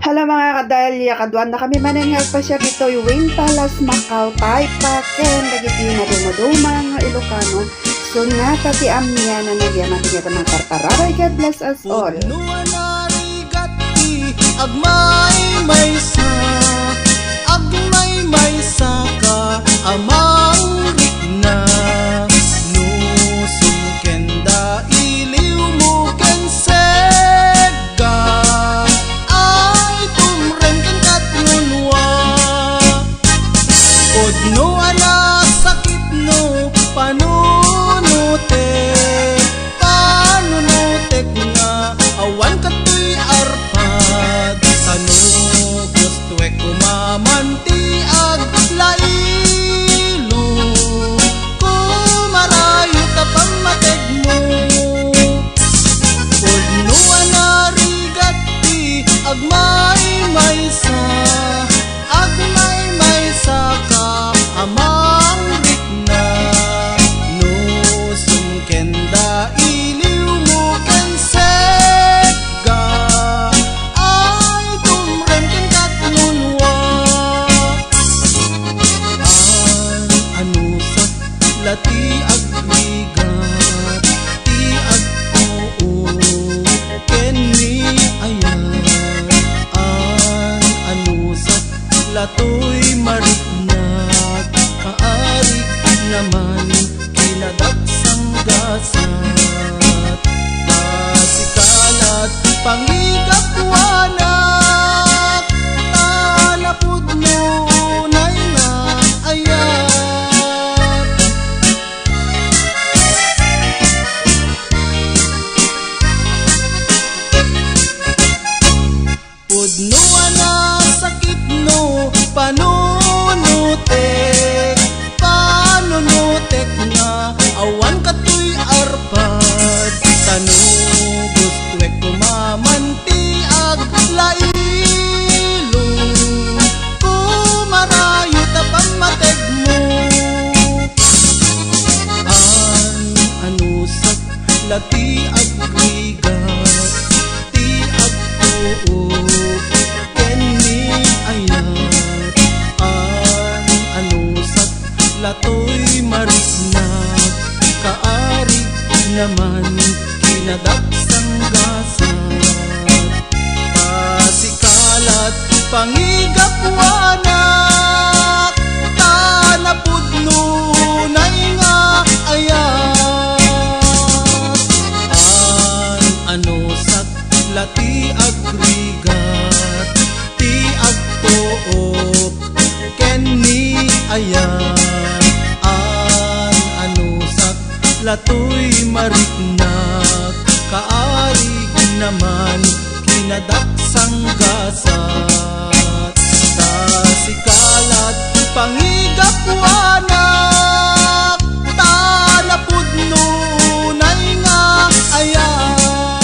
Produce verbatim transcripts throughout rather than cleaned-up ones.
Hello, mga kadalya, kaduannakami manen nga agpasiar ditoy Wayne Palace, Macau, Taipa, ken dagiti maduma-duma nga Ilocano. Sonata ti ammianan, nagyaman ti nagparparabay. God bless us all. Pudno a narigat ti agmaymaysa, agmaymaysa ka amang rikna. Nusum ken da iliwmo ken seg- ga, ay tumreng ken katlulua. Pudno a nasakitno, panunotek, panunotek nga awan katoy arpad, ta no gustuek umaman ti aglailo, kumarayo ta pammategmo. Pudno a narigat ti agmaymaysa, agmaymaysa ka amang rikna. Nusum ken da iliwmo ken seg- ga, ay tumreng ken katlulua. An-anusak la ti agrigat, ti agtuok ken ni ayat. An-anusak la toy mariknak, kaarig naman kinadaksang gasat. Ta sika lat pangigapuanak, ta napudno unay nga ayat. Pudno a nasakitno, panunotek, panunotek nga awan katoy arpad. Ta no gustuek umaman ti aglailo, kumarayo ta pammategmo. An-anusak la ti agrigat, ti agtuok ken ni ayat. An-anusak la toy mariknak, kaarig naman kinadaksang gasat. Ta sika lat pangigapuanak, ta napudno unay nga ayat. An-anusak la ti agrigat, ti agtuok ken ni ayat. An-anusak la toy mariknak, kaarig naman kinadaksang gasat. Ta sika lat pangigapuanak, ta napudno unay nga ayat.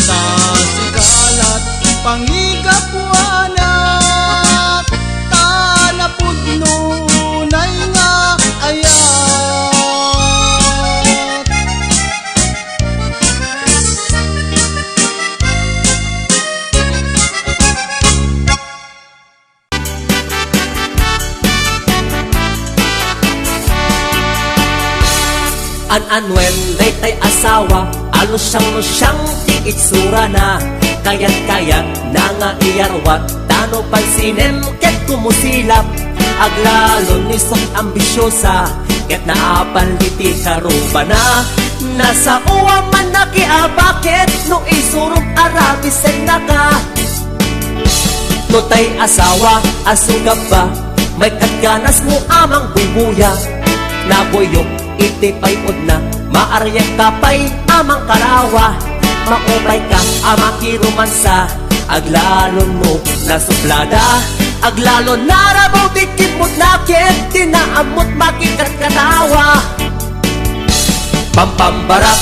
Ta sika lat pangigapuanak, ta napudno unay nga ayat. An-anuen daytay asawa, a lusiang-lusiang ti itsurana, kayat-kayatna nga iyarwat, ta no pansinem ket kumusilap, aglalon ni sok ambisiosa, ket naapal iti karubana. Nasao a mannakiabaket no isurok a rabisennaka. No tay asawa a sugabba, maikkat ganasmo a mangbubuya. Nabuyok iti pay-odna, maariak ka pay a mangkarawa. Maupay ka a makiromansa, aglalon mo nasuplada. Aglalon narabaw ti kimmutna ket ti naammot makikatkatawa. Pampambarak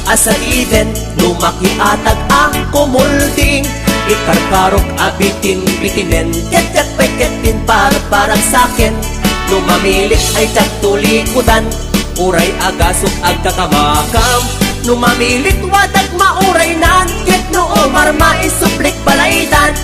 a sadiden, no makiatag a kumulding, ikarkarok a bitin-bitinen, ket diak pay ket din parparagsaken. No mamilit ay diak tulikudan, uray agasok agkakamakam. No mamilit wadag mauraynan, ket no umar maisuplik balaydan.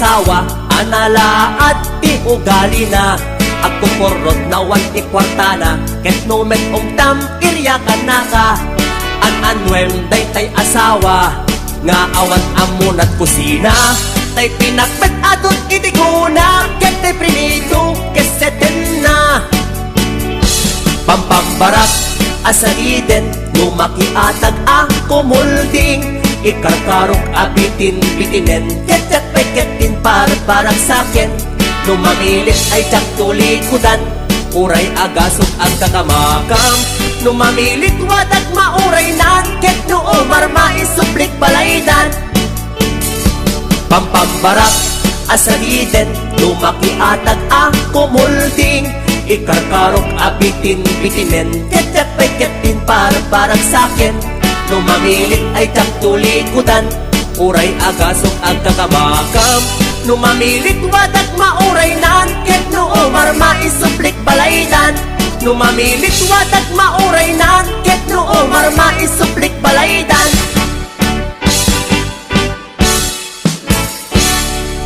Tawa a nalaad ti ugalina, agkukurrot na wan ti kuartana, ket no met umtam, iryakannaka. An-anuem daytay asawa nga awan ammonat kusina, tay pinakbet a dut iti kuna, ket tay prinito ket setenna. Pampambarak a sadiden, no makiatag a kumulding, ikarkarok a bitinbitinen, ket diak pay ket din parparagsaken. No mamilit ay diak tulikudan, uray agasok agkakamakam. No mamilit wadag mauraynan, ket no umar maisublik balaydan. Pampambarak a sadiden, no makiatag a kumulding, ikarkarok a bitinbitinen, ket diak pay ket din parparagsaken. No mamilit ay diak tulikudan, uray agasok agkakamakam. No mamilit wadag mauraynan, ket no umar maisublik balaydan. No mamilit wadag mauraynan, ket no umar maisublik balaydan.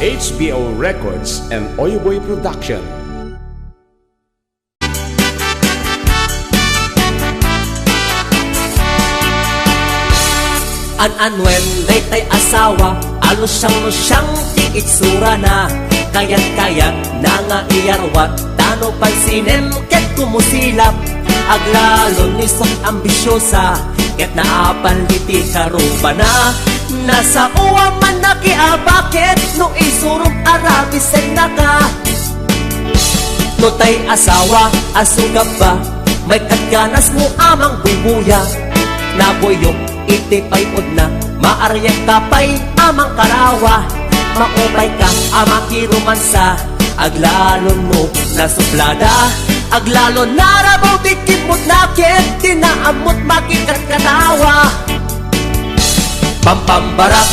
H B O Records and Oyoboy Production. An-anuem daytay asawa, alusiang-lusiang ti itsurana, kayat-kayat na nga iyarwat, tano pansinem ket kumusilap, aglalon ni sok ambisiosa, ket naapan iti karubana. Nasaoa man nakiabaket no isurog a rabisennaka. No tay asawa a sugabba, may kadganas mo amang buybuya. Nabuyok iti pay-odna, maariak ka pay amang karawa. Maupay ka a makiromansa, aglalon mo nasuplada. Aglalon narabaw ti kimmutna ket ti naammot makikatkatawa. Pampambarak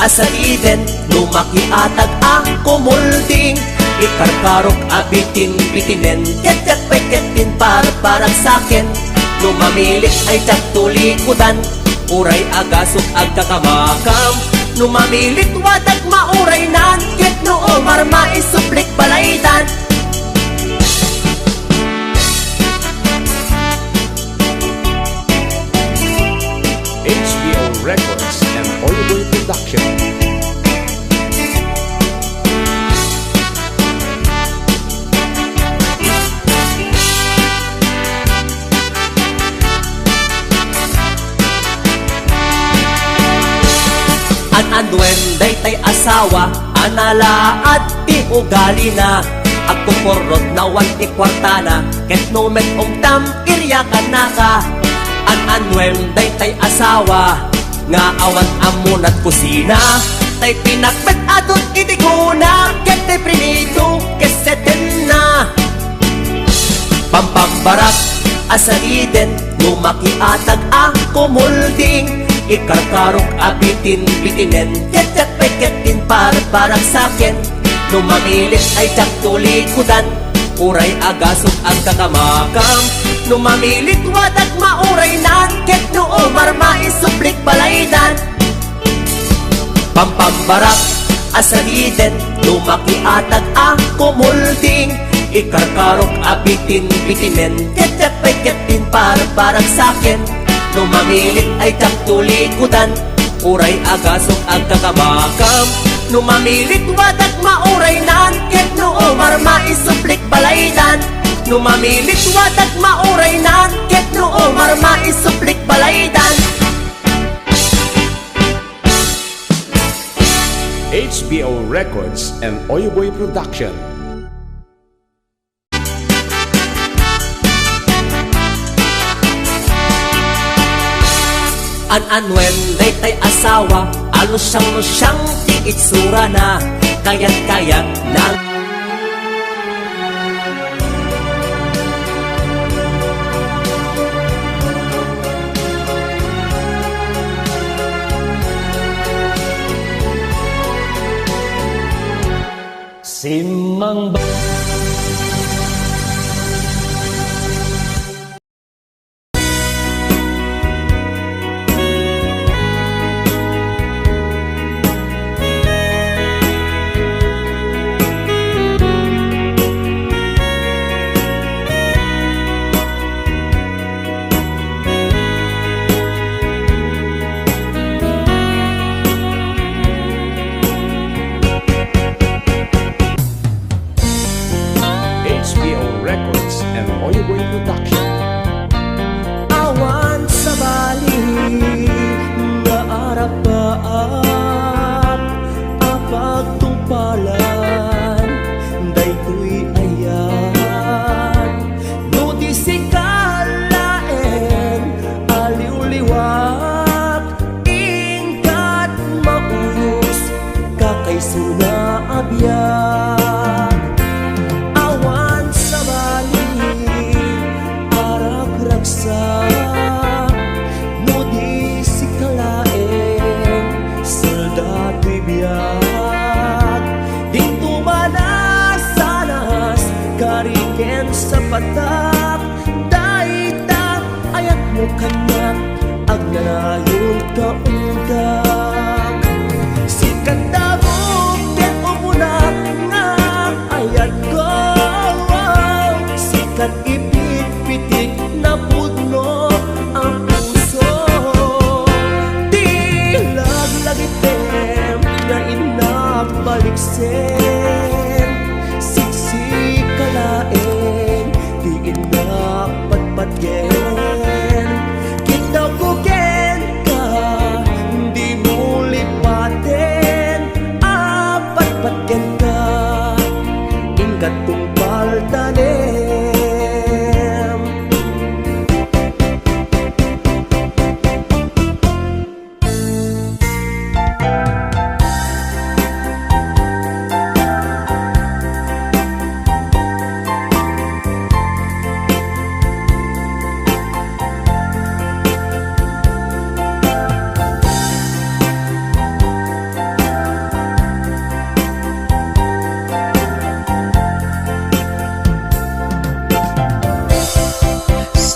a sadiden, no makiatag a kumulding, ikarkarok a bitinbitinen, ket diak pay ket din parparagsaken. No mamilit ay diak tulikudan, uray agasok agkakamakam. No mamilit wadag mauraynan, ket no umar maisublik balaydan. H B O Records and Oyoboy Production. An-anuem daytay asawa a nalaad ti ugalina, agkukurrot na wan ti kuartana, ket no met umtam, iryakannaka. An-anuem daytay asawa nga awan ammonat kusina, tay pinakbet a dut iti kuna, ket tay prinito ket setenna. Pampambarak a sadiden, no makiatag a kumulding, ikarkarok a bitinbitinen, ket diak pay ket din parparagsaken. No mamilit ay diak tulikudan, uray agasok agkakamakam. No mamilit wadag mauraynan, ket no umar maisublik balaydan. Pampambarak a sadiden, no makiatag a kumulding, ikarkarok a bitinbitinen, ket diak pay ket din parparagsaken. No mamilit ay diak tulikudan, uray agasok agkakamakam. No mamilit wadag mauraynan, ket no umar maisublik balaydan. No mamilit wadag mauraynan, ket no umar maisublik balaydan. H B O Records and Oyoboy Production. An-anuem daytay asawa, alusiang-lusiang ti itsurana, kayat-kayat na. Simmang ba- Records and Oyoboy Production. Awan sabali nga arapaap a pagtungpalan daytoy ayat. No di sika laeng a liwliwak, ingkat mauyos ka kayso nga a biag. Awan sabali a ragragsak, no di sika laeng soldatoy biag. Dito manasanas, kari ken sapatak, dayta ayatmo kaniak, agnanayon ka undak. Sika dagok ken umuna nga ayatko, sika ipitpitik napudno a puso. Ti laglagitem nga innak baliksen, siksika laeng ti innak patpatgen. Kitawko kenka, dimo lipaten a patpatgenka, ingkat tungpal tanem.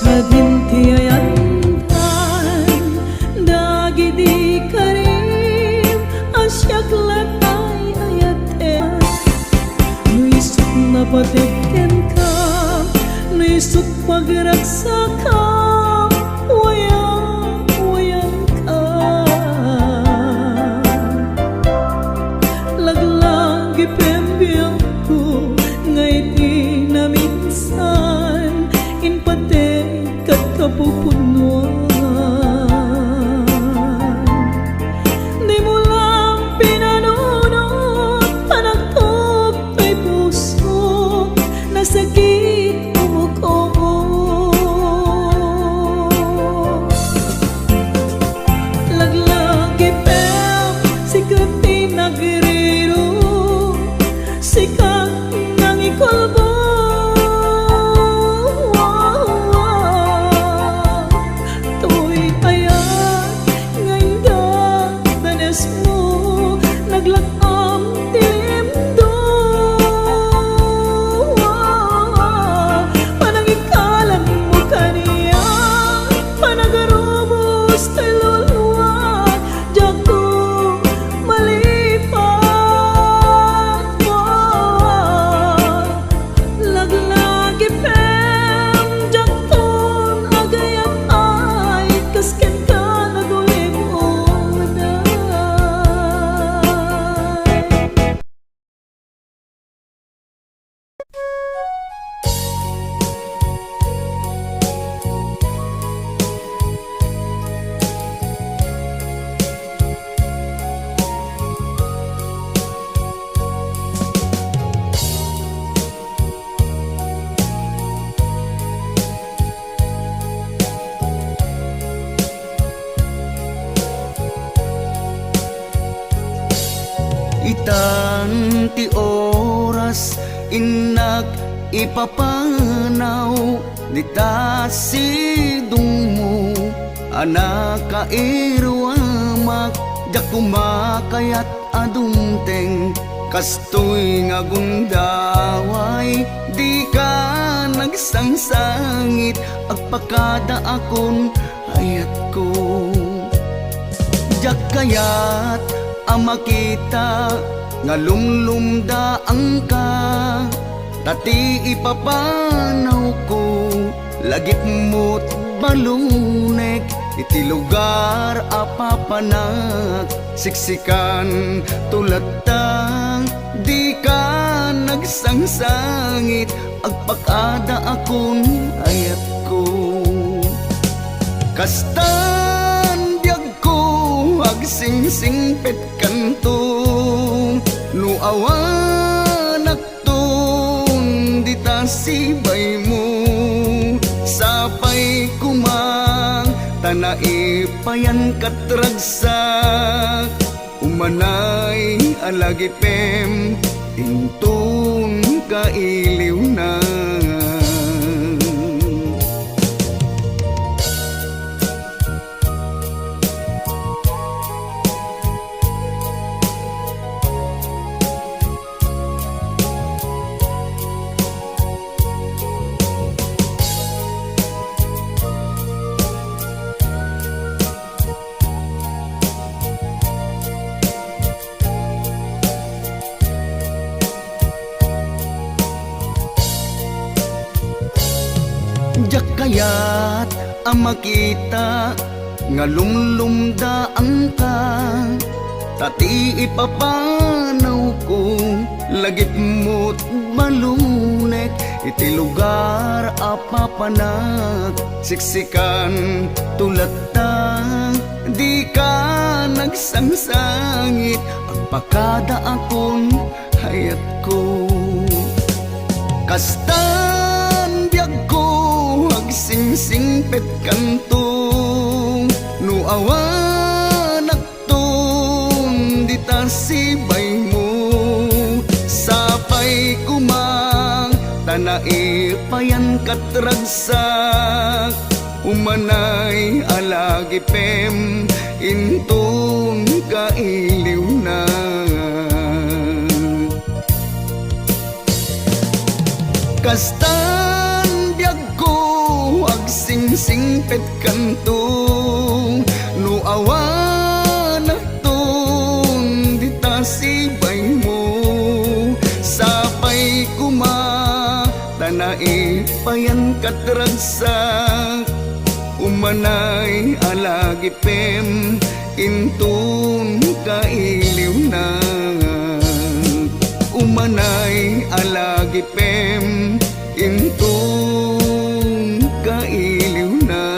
Sadin ti ayantan dagidi karim a siak laeng ay-ayaten. No isut' napatek kenka, no isut' pagragsakam, wayam, wayamka. Laglagipem biagko nga iti naminsan, impatek ket kapupudnoan. Dimo lang pinanunot, panagtugtoy pusok, nasakit umuk-ok. Laglagipem, sika ti nagriro, sika nangikulbo. Toy ayat nga inda danesmo, naglak-am ti limdo. Panangikalanmo kaniak, panagarubos ti luluak, diakto malipat. Laglagipem, diakton agayat-ay, kas kenka nagulem unay. Itan ti oras, innak, ipapanaw dita sidongmo a nakairuamak, diak koma kayat a dumteng kastoy nga gundaway. Dika nagsangsangit, agpakadaakon, ayatko. Diak kayat a makita nga lumlumdaangka, ta ti ipapanawko, lagipmo't balunek iti lugar a papanak. Siksikan to latta, dika agsangsangit, agpakadaakon ayatko. Kastan biagko, agsingsingpetkanto, no awanakton dita sibaymo, sapay koma ta naipayankat ragsak. Umanay a lagipem inton kailiwna. Diak kayat a makita nga lumlumdaangka, ta ti ipapanawko, lagipmo't balunek iti lugar a papanak. Siksikan to latta, dika nagsangsangit, agpakadaakon ayatko. Kastan biagko, agsingsingpetkanto, no awanakton dita sibaymo, sapay koma ta naipayankat ragsak. Umanay a lagipem inton kailiwna. Kastan biagko, agsingsingpetkanto, no awanakton dita sibaymo, sapay koma ta naipayankat ragsak. Umanay a lagipem inton kailiwna. Umanay a lagipem inton kailiwna.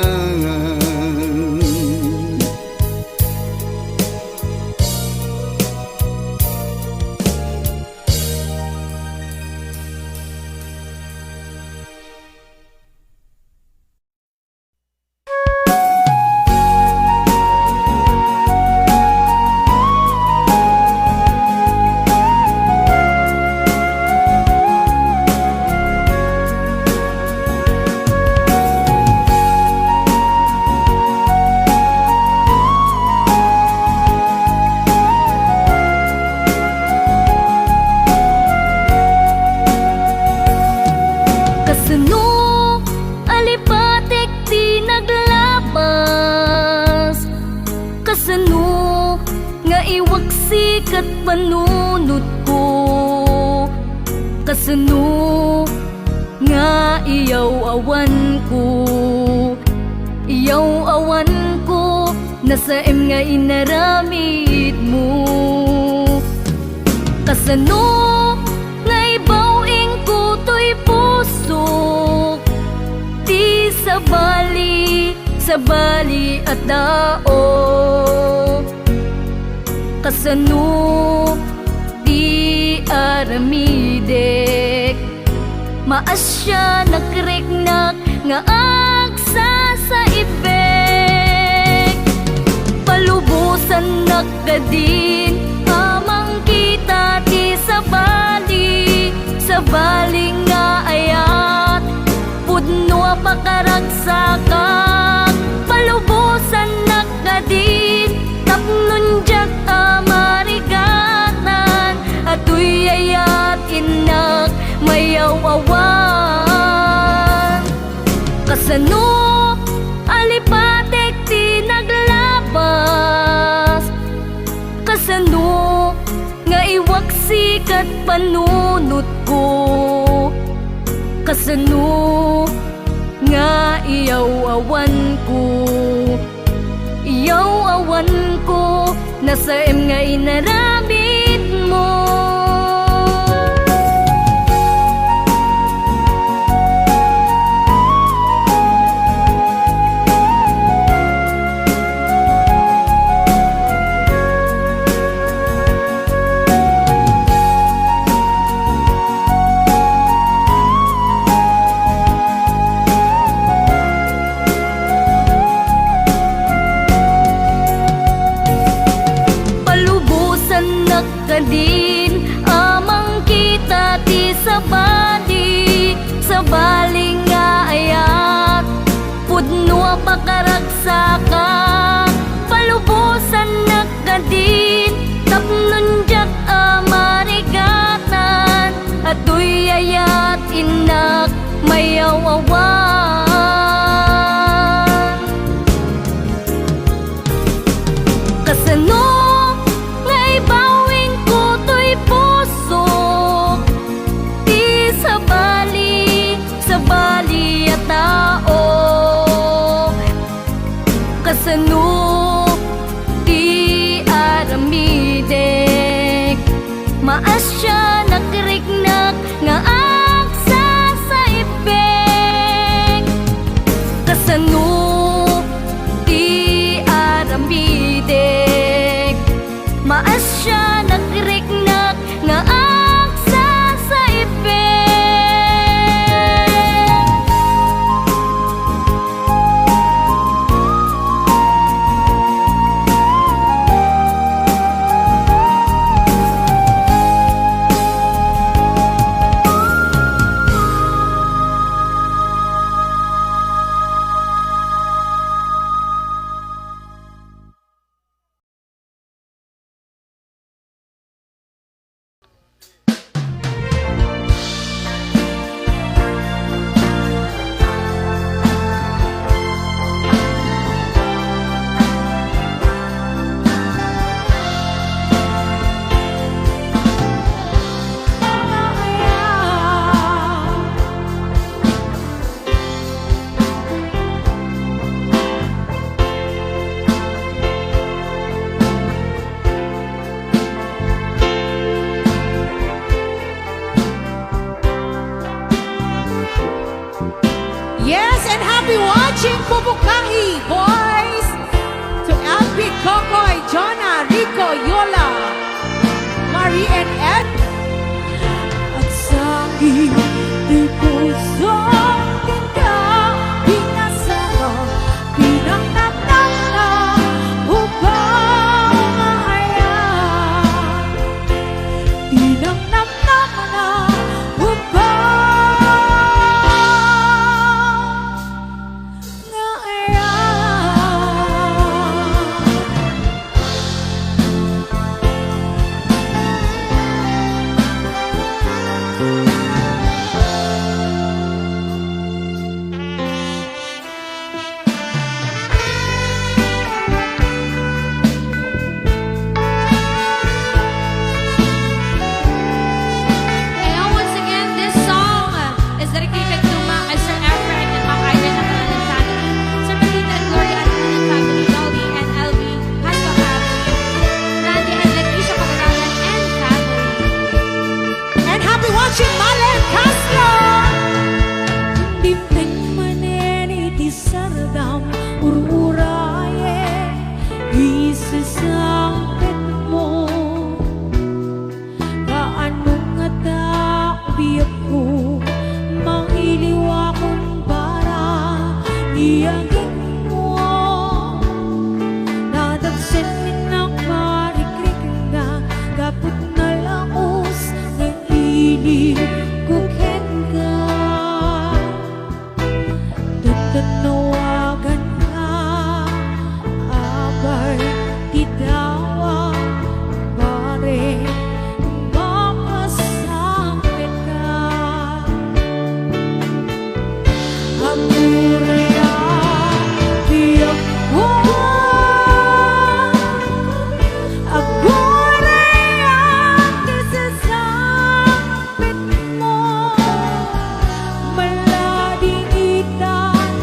Kasano a lipatek ti naglabas? Kasano nga iwaksi ket panunotko? Kasano nga iyaw-awanko? Iyaw-awanko, nasaem nga inaramidmo. Kasano nga ibaw-ingko toy pusok ti sabali, sabali a tao? Kasano ti aramidek? Maasianak, riknak nga agsasaibek. Palubosannak kadin a mangkita ti sabali, sabali nga ayat. Pudno a pakaragsakak, palubosannak kadin, tapno diak a marigatan, a tuy ayat innak mayaw-awan. Kasano a lipatek ti naglabas? Kasano nga iwaksi ket panunotko? Kasano nga iyaw-awanko? Iyaw-awanko, nasaem nga inaramidmo. Kasano nga ibawingko toy pusok ti sabali, sabali a tao? Kasano ti aramidek? Maasian a riknak nga agsasaibek. Kasano ti aramidek? Maasian a riknak nga agsasaibek. Yes, and happy watching, Pupukahi boys! To L P, Kokoy, Jonah, Rico, Yola, Marie and Ed. Agsangit ti pusok kenka, pinasaka, pinangtatangna, upaw nga aya. Pinangnamnamna, upaw nga aya. And once again, this song, uh, is dedicated to Ma-, uh, Sir Efren and Ma'am Aida Nakalan family, Sir Pepita and Gloria Nakalan family, Dolly and Elvie Pasco family, Randy and Leticia Paganalan and family. And happy watching, Malen Castro! Dimteng manen iti sardam, ur-urayen, isasangpetmo. Kaano ngata, biagko, mangiliwakon para ni agingmo. Nadagsen met a nagmarikrik nga gapu ta nalaus nga ilinko kenka. Tatanawagan nga abay ti dawa, bareng makasangpet ka. Agurayam ti agko, agurayam ti sasangpet mo, malading itan,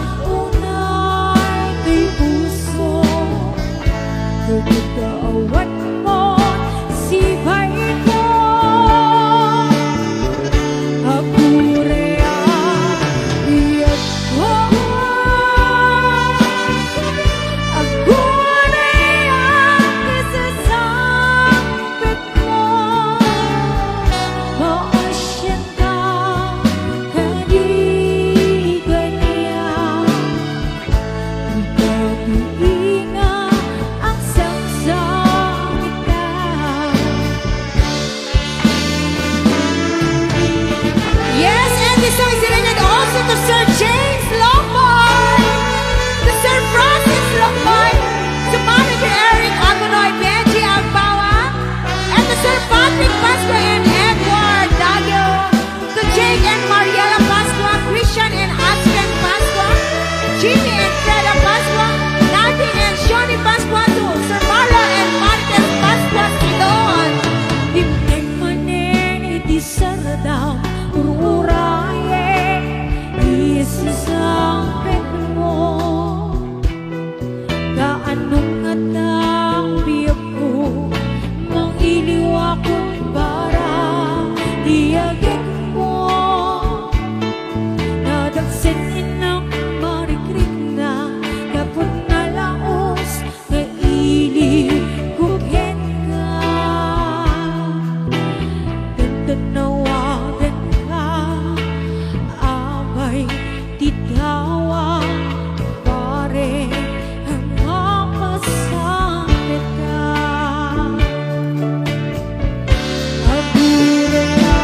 Sasangpetmo, kaanong ngata, biagko, mangiliwakon para di agikmo. Nadagsen innak marikrikna, gapu ta laus nga iliwko kenka. Dandanawaganka, amay ti tawag, pare, nga pasangpet ka. Aguray a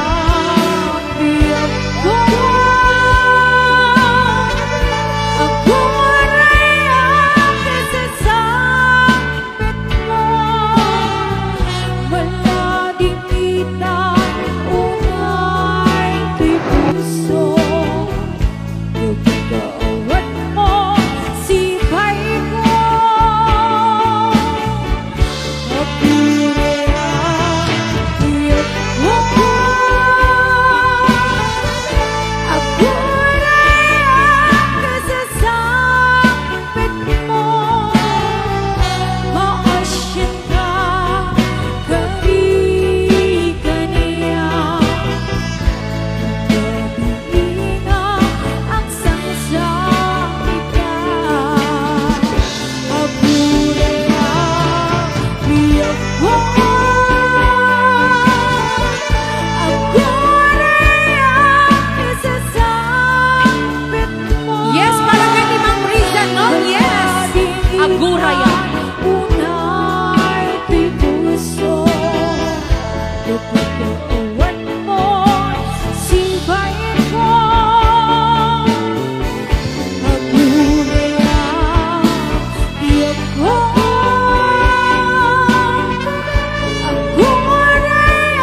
biagko, aguray a kasasangpetmo, malading ita unay ti puso. Pagkaawan mo, sipay ko. Aguray a biagko, aguray a kasasangpetmo, maasyan ka kadi kaniak. Gabii nga agsangsangitan, aguray a biagko, aguray a kasasangpetmo. Yes, para kay ni Ma'am Riza, no? Yes. Aguray a. Unay ti puso. Pagkaawan mo, sipay ko. Aguray a biagko, aguray a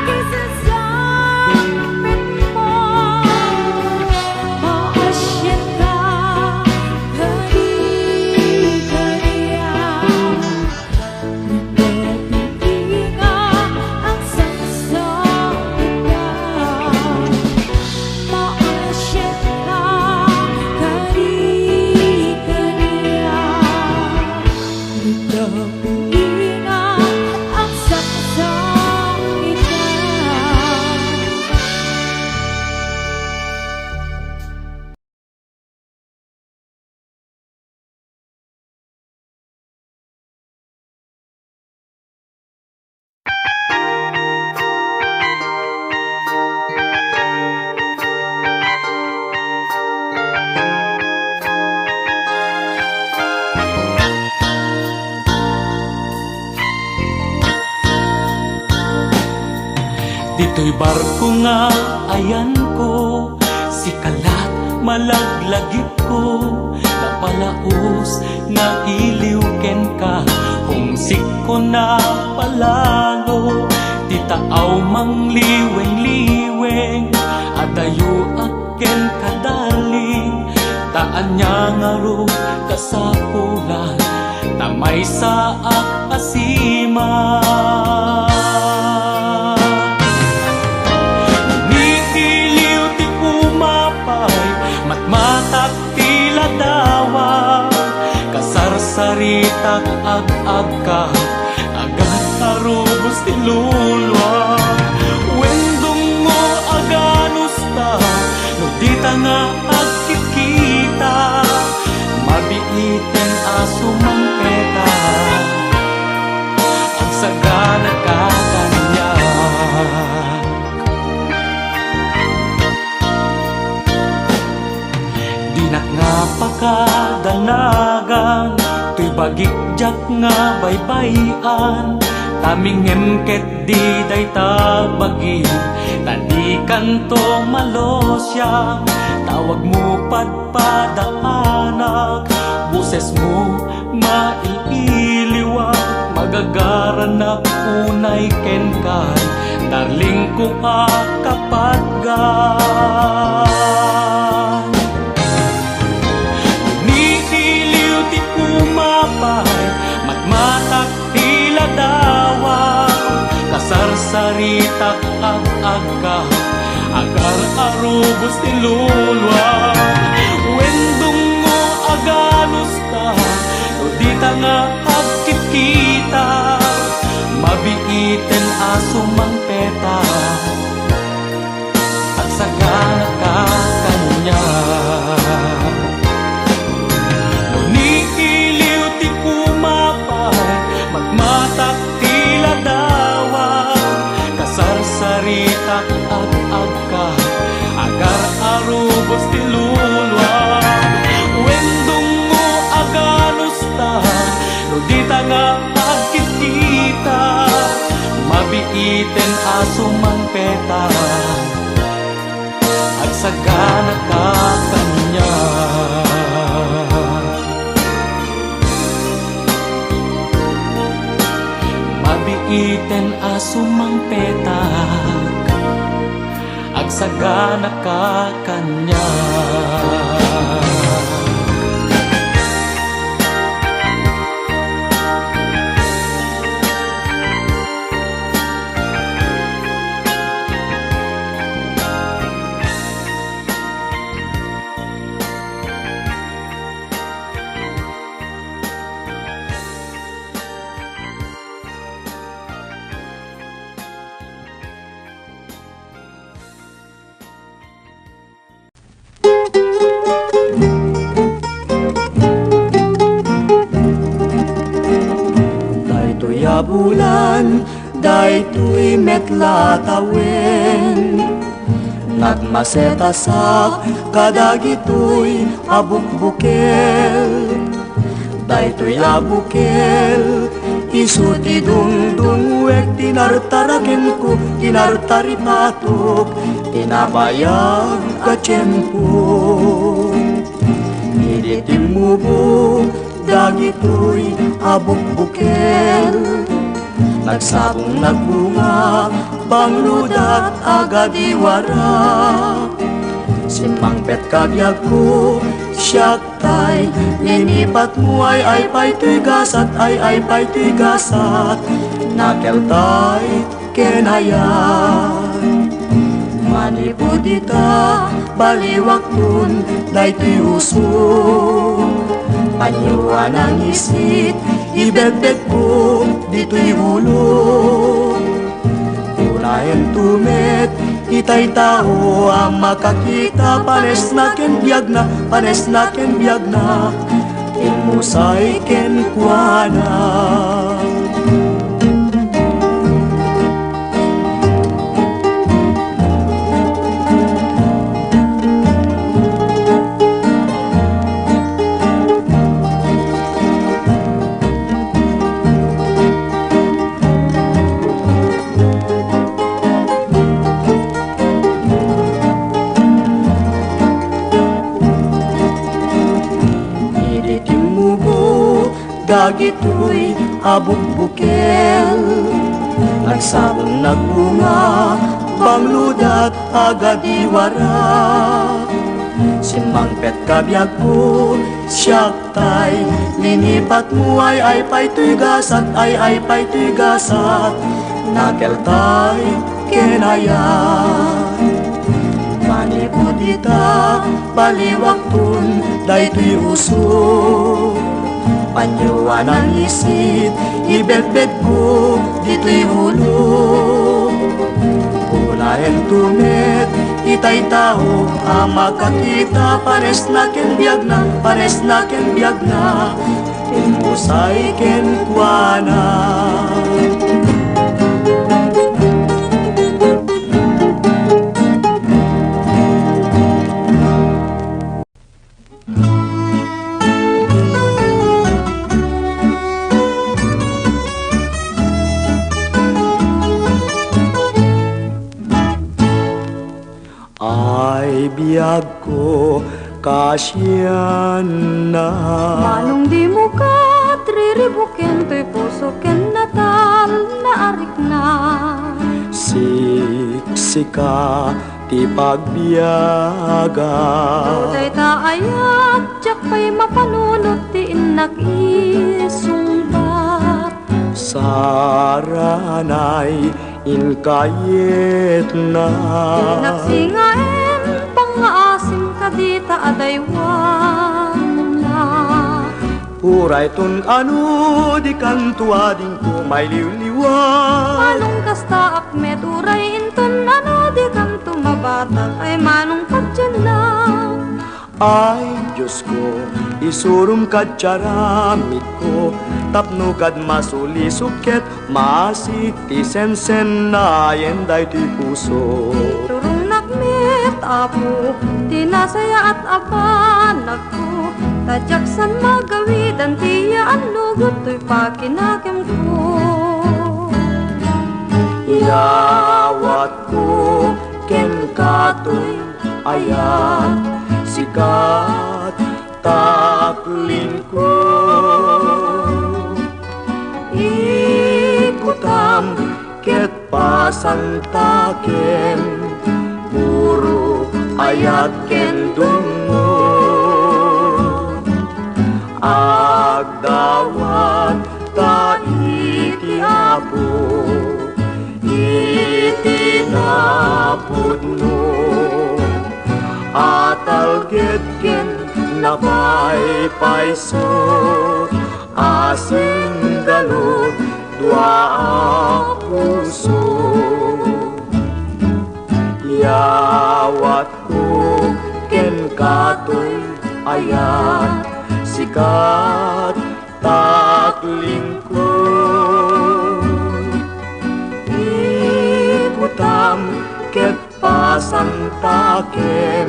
kasasangpetmo, maasyan ka kadi kaniak. Gabii nga agsangsangitan, maasyan ka kadi kaniak. Gabii nga agsangsangitan. Ditoy barko nga ayanko, sika lat malaglagipko, napalaus nga iliw kenka, homesickko na palalo, ti taaw mangliweng-liweng, adayo a kenka darling, ta ania ngarud kasapulan, ta maysaak a siman. Ni iliw ti umapay, matmatak ti ladawa, kasarsaritak ag-agka, agat a rubos ti lulua. Wen dungngo a ganusta, no dita nga agkitkita, mabiiten a sumangpeta, agsagana ka kaniak. Dinak nga pakadanagan, toy bagik diak nga baybay-an, ta mingngem ketdi dayta bagi, ta dikanto malusiang, tawagmo padpadaanak, bosesmo mailiwak, magagaranak unay kenka, darlingko a kapatgan. Ni iliw ti umapay, matmatak ti ladawa, kasarsaritak ag-agka, Agar-arubos ti luluam, wen dungngo a ganusta, no dita nga agkitkita, mabiiten a sumangpeta, agsaganaka kaniak. No ni iliw ti kumapay, matmatak ti ladawa, kasarsaritak ag-agka, agar-arubos ti luluam, wen dungngo a ganusta, no dita nga agkitkita, mabiiten a sumangpeta, agsaganaka kaniak. Mabiiten a sumangpetak, agsaganaka kaniak. Daytoy a bulan, daytoy met la a tawen, nagmasetasak kadagitoy a bukbukel. Daytoy a bukel, isu ti dungdungwek, ti nartarakenko, ti nartaripatok, ti nabayag a tiempo. Idi timmubo dagitoy a bukbukel, nagsabong nagbunga, banglodak a gadiwara. Simmangpet ka biagko, siak tay, linipatmo, ay-ay pay toy gasat, ay-ay pay toy gasat, nakeltay ken ayat. Manipud ita, baliwakton daytoy uso. Panyo a nangisit, ibedbedko ditoy ulo. Unaento met itay tao a makakita, panesna ken biagna, panesna ken biagna, immusay kenkuana. Idi timmubo dagitoy a bukbukel, nagsabong nagbunga, banglodak a gadiwara. Simmangpet ka biagko, siak tay, linipatmo, ay-ay pay toy gasat, ay-ay pay toy gasat, nakeltay ken ayat. Manipud ita, baliwakton daytoy uso. Panyo a nangisit, ibedbedko ditoy ulo. Unaento met itay tao a makakita, panesna ken biagna, panesna ken biagna, immusay kenkuana. Ay biagko, kasianna. Manong dimo ket riribuken toy puso ken natal na arikna. Siksika ti pagbiagak. No dayta ayat, diak pay mapanunot ti innak isungbat. Saranay Inkayetna. Nagsingaen, pangngaasim kadita a daywanna. Uray ton ano, dikanto adingko mailiwliwa. Manong kasta, Akmet, uray inton ano, dikanto mabatak, ay manong padienna. Ay, Diosko, isurom kad ti aramidko, tapno kad masulisog ket maasik ti sensennaen daytoy puso. Iturongnak met, Apo, ti nasayaat a banagko, ta diak saan magawidan ti yaannugot toy pakinakemko. Iyawatko kenka toy ayat, sikat, taklingko. Ikutam ket pasantakem, puro ayat ken dungngo. Agdawat ta iti Apo, iti napudno, a talged ken napaypayso, a singgalud dua a puso. Iyawatko kenka toy ayat, sikat, taklingko. Ikutam ket pasantakem,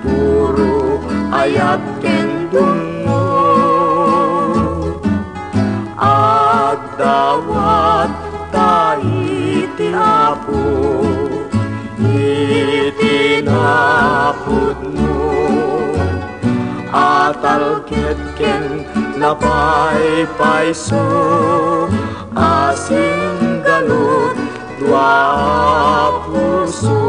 puro ayat ken dungngo. Agdawat ta iti Apo, iti napudno, a talged ken napaypayso, a singgalud dua a puso.